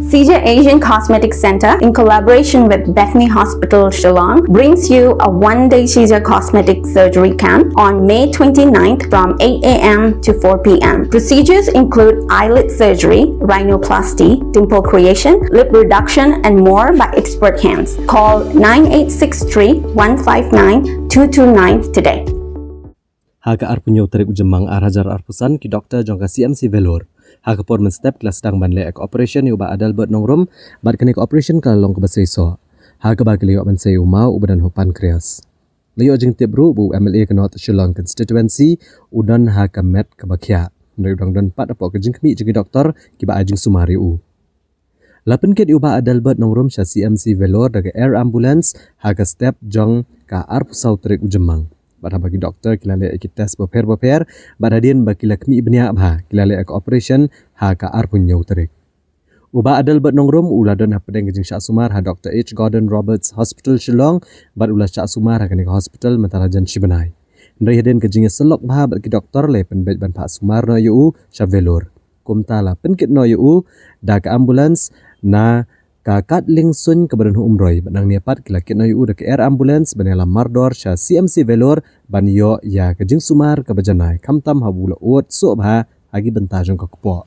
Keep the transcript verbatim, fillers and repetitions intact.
Seizure Asian Cosmetic Center, in collaboration with Bethany Hospital Shillong, brings you a one-day seizure cosmetic surgery camp on May twenty-ninth from eight a m to four p m. Procedures include eyelid surgery, rhinoplasty, dimple creation, lip reduction, and more by expert hands. Call nine eight six three, one five nine, two two nine today. Ha ka arphew hynñiew tarik u Jymmang ar hajar arphew san, ki doktor jong ka C M C Vellore, ha ka por mynstep, ki la sdang ban leh ïa ka operation ïa u Bah Adelbert Nongrum, bad kane ka operation ka la long kaba seisoh, ha kaba ki la ïoh ban sei ïa u maw uba don ha u pancreas. La ïoh jingtip ruh ba u M L A ka North Shillong Constituency u don ha ka met kaba khiah, hynrei u dang don pat hapoh ka jingkhmih jong ki doktor kiba ai jingsumar ïa u. La pynkit ïa u Bah Adelbert Nongrum sha C M C Vellore da ka air ambulance ha ka step jong ka arphew saw tarik u Jymmang, bad haba ki doktor ki la leh ïa ki test bapher bapher, bad hadien ba ki la khmih bniah bha, ki la leh ïa ka operation ha ka arphew hynñiew tarik. U Bah Adelbert Nongrum u la don hapdeng ka jingshah sumar ha Doctor H Gordon Roberts Hospital Shillong, bad u la shah sumar ha kane ka hospital mynta la jan shi bnai. Hynrei hadien ka jingïasyllok bha bad ki doktor, la pynbeit ban phah sumar noh ïa u sha Vellore. Kumta la pynkit noh ïa u da ka ambulance na ka kad liengsuiñ kaba don ha Umroi, bad nangne pat ki la kit noh ïa u da ka air ambulance ban ïalam mardor sha C M C Vellore ban ïoh ïa ka jingsumar kaba janai, khamtam haba u la ud suk bha ha ki bynta jong ka kpoh.